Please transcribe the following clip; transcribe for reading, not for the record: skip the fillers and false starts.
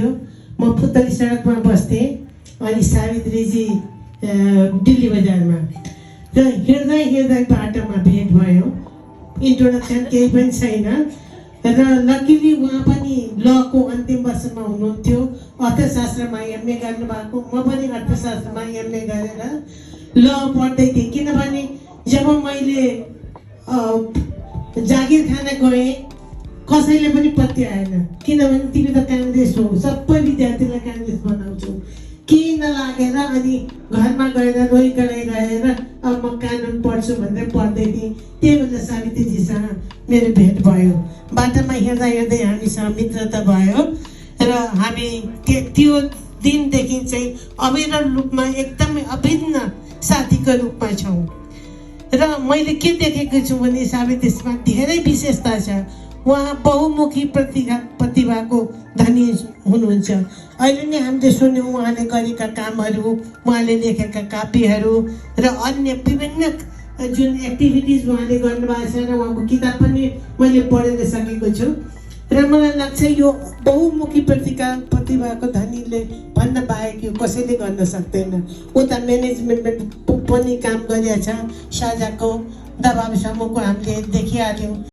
हुनुहुन्थ्यो। म पुतली सडकमा बस्थेँ अनि सावित्रीजी दिल्ली बजारमा, र हिँड्दै हिँड्दै बाटोमा भेट भयो। इन्ट्रोडक्सन केही पनि छैन, र लकिली उहाँ पनि लको अन्तिम वर्षमा हुनुहुन्थ्यो। अर्थशास्त्रमा एमए गर्नुभएको, म पनि अर्थशास्त्रमा एमए गरेर ल पढ्दै थिएँ। किनभने जब मैले जागिर खान गएँ कसैले पनि पत्ती आएन, किनभने तिमी त काङ्ग्रेस हो, सबै विद्यार्थीलाई काङ्ग्रेस बनाउँछौ, केही नलागेर अनि घरमा गएर रोइ कराइ गएर अब म कानुन पढ्छु भनेर पढ्दै थिएँ। त्यही बेला सावित्रीजीसँग मेरो भेट भयो। बाटोमा हिँड्दा हिँड्दै हामीसँग मित्रता भयो र हामी त्यो दिनदेखि चाहिँ अविरल रूपमा एकदमै अभिन्न साथीको रूपमा छौँ। र मैले के देखेको छु भने सावित्रीमा धेरै विशेषता छ। उहाँ बहुमुखी प्रतिभाको धनी हुनुहुन्छ। अहिले नै हामीले सुन्यौँ उहाँले गरेका कामहरू, उहाँले लेखेका काव्यहरू र अन्य विभिन्न जुन एक्टिभिटिज उहाँले गर्नुभएको छ, र उहाँको किताब पनि मैले पढेर सकेको छु। र मलाई लाग्छ यो बहुमुखी प्रतिभाको धनीले भन्न बाहेक यो कसैले गर्न सक्दैन। उता म्यानेजमेन्ट पनि काम गरेछ, साझाको दबाब समूहको हामीले देखिहाल्यौँ।